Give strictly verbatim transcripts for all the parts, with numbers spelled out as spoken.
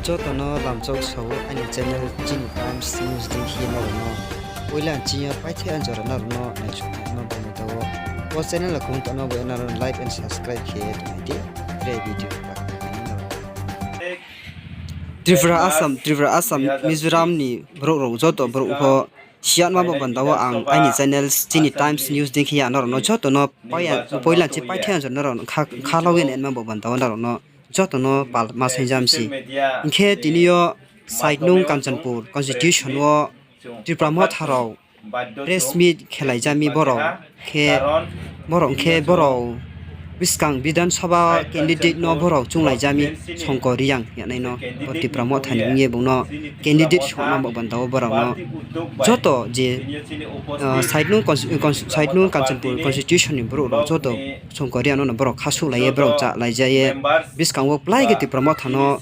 Joto no lamchok sao aini channel Chini Times News dei khe ye nrao no poila chini yo paithe anjora nrao no naichukma bo mta wo. Bo channel a kung tongma bo nrao no like and subscribe khe ye tongnai di. Tre video pa Tripura, Assam, Tripura, Assam, Mizoram ni brouh rao joto brouh pho siyatma bo banda wo ang aini channel Chini Times News dei khe ye nrao no joto no poila chi paithe anjora nrao no kha, khalao ye naima bo banda wo nrao no joto no pal ma saingjam se. Hing khe tini yo site nung Kanchanpur constitution wo Tipra Motha rao press meet khelai ja mi borao khe, borao khe borao buskang Bidhan Sabha candidate no borao chounglai ja mi Songkor Reang yanai no bo Tipra Motha ni ong ye bung no candidate songma bo banda wo borao no joto je site nung Kanchanpur constitution ni brouh rao joto Songkor Reang no borao khasuhlai ye borao chálai ja ye buskang wo plái khe Tipra Motha no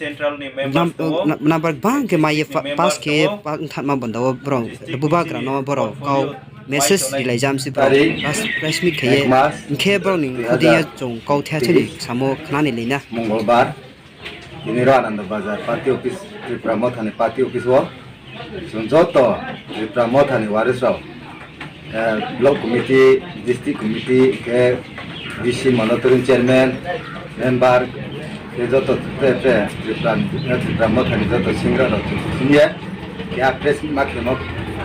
number gbang khe mai ye pass khe ye ongthanma banda wo borao bubagra no borao kau message rilai ja mi se borao press meet khe ye. Hing khe borao ni khuti ye chung kau the chini samo khna ni lai na. Mongolbar, tini ro Ananda Bazar party office, Tipra Motha ni party office wo chung joto Tipra Motha ni waris rao, block committee, district committee khe, VC, monitoring chairman, member khe joto te te Tipra Motha ni joto singra rao chung sing ye keha press meet ma khemo,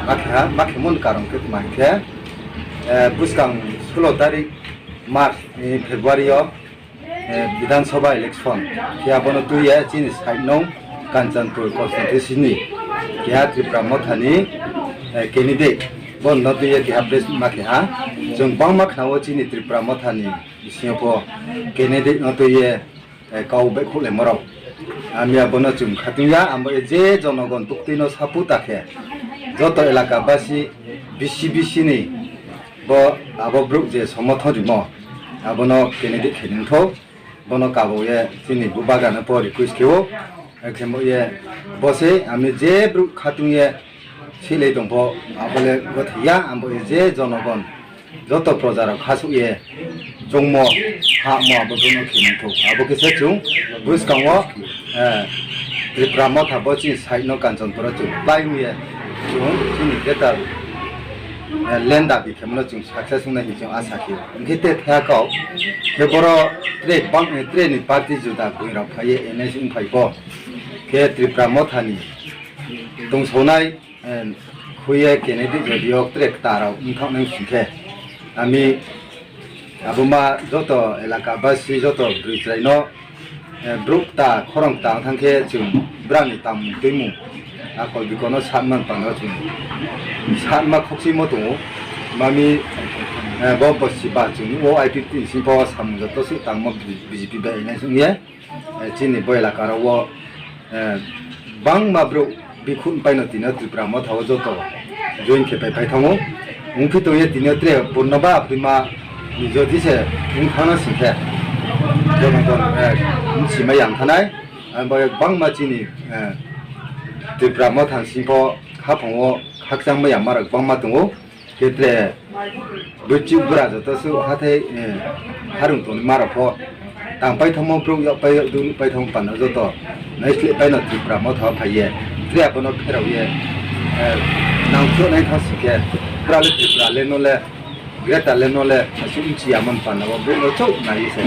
ma khe ha, ma khemo ni karon khe tma hing khe, buskang sulo tarik March ni February yo Bidhan Sabha election khe abo no tui ye chini site nung Kanchanpur constituency ni keha Tipra Motha ni candidate bo no tui ye keha press meet ma khe ha. Chung bangma khna wo chini Tipra Motha ni bising yo pho candidate no tui ye kau baihkhouhlaimo rao. Ami abo no chung khatung ya, abo ye je jonogon buktui no sapu ta khe, joto elaka basi, VC VC ni bo abo brouh je somothon rimo, abo no candidate khe nung thou, bo no kabo ye chini bubagra no pho request khe ou, khemo ye bo se ami je brouh khatung ye silai tong pho, abo le gothai ya, abo ye je jonogon joto proja rao khasuh ye chungmo, hahmo abo brouh no khe nung thou. Abo khe se chung buskang wo Tipra Motha bo chini site no Kanchanpur wo chung plái ong ye chung chini greater land dabi khemo no chung success ong nai hing chung asa khe ou. Hing khe te thea kau khe boro tre bang, tre ni party juda boi rao phai ye NS ongphai pho khe Tipra Motha ni tongsaonai khui ye candidate jodi yo tre kta rao ongthanng nai sing khe, ami abo ma joto elaka basi joto broi chrai no brouh kta khorang kta ong thanng khe chung brang ni tangmung tuimung akol bikol no satma panda chung satma khokchimo tong ou. Mami bo bosi ba chung nuh ou IPFT ni sing pho samung joto suh tangmo BJP bai alliance ong ye chini bo elaka rao wo bangma brouh bikhuh pai no tini yo Tipra Motha wo joto join khe pai pai thanng ou. Ongphi tong ye tini yo tre Purnaba Abdima ni jodi se ong thanng na sing khe, jonogon bchi mai yang thanng nai. Abo ye bangma chini Tipra Motha ni sing pho khaphang wo khakchang mai yama rao bangma tong ou. Khe tre buichuh bura joto suh hathái harung tongnaima rao pho tangpai thanngmo brouh yakpai yak du nuhpai thanngmo panda joto naisleh pai no Tipra Motha wo phai ye tre abo no pherao ye nangkhruh nai thanng sing khe, bura le Tripura le no le, greater le no le asuh bchi yamo ni panda wo brouh no chouh nai ye se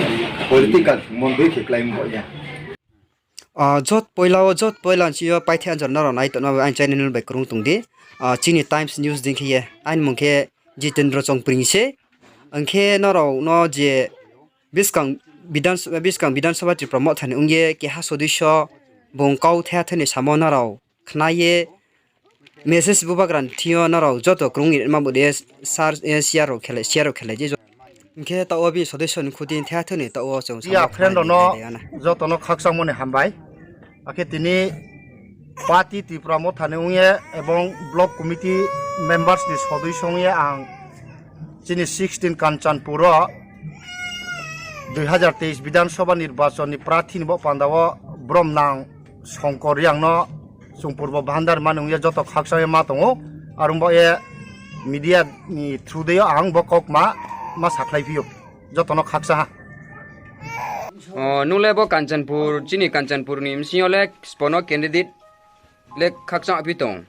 political thungmo dei khe kláimo bo ye. Jot poila wo, jot poila chini yo paithe anjora nrao nai tongma bai aini channel bai krung tong di. Chini Times News dei khe ye. Aini mung khe Jitendra Chongpring se. Ang khe nrao no je buskang Bidhan Sabha Tripura Motha ni ong ye keha sodisyo bung kau thaiha thai ni samo nrao khna ye message bubagra ni thing yo nrao joto krung ni ma bo de share rao khelai di. Hing khe taoh wo bini sodisyo ni khuti thaiha thai ni taoh wo chung friend rao no joto no khakchangmo ni hambai. Akhe tini party Tripura Motha ni ong ye ebong block committee members ni sodisyo ong ye ang chini sixteen Kanchanpur wo dui hazar teis Bidhan Sabha nirbachon ni prathi ni bo panda wo bromnang Songkor Reang no chung purbo bhandar mani ong ye joto khakchang ye ma tong ou. Are ong baoh ye media ni through dei yo ang bo kaukma ma sakhlaiphi ou. Joto no khakchang ha. O, nung le bo Kanchanpur, chini Kanchanpur ni bsing yo le sbo no candidate le khakchang phi tong?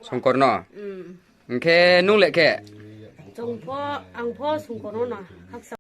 Songkor no. Hing khe nung le khe?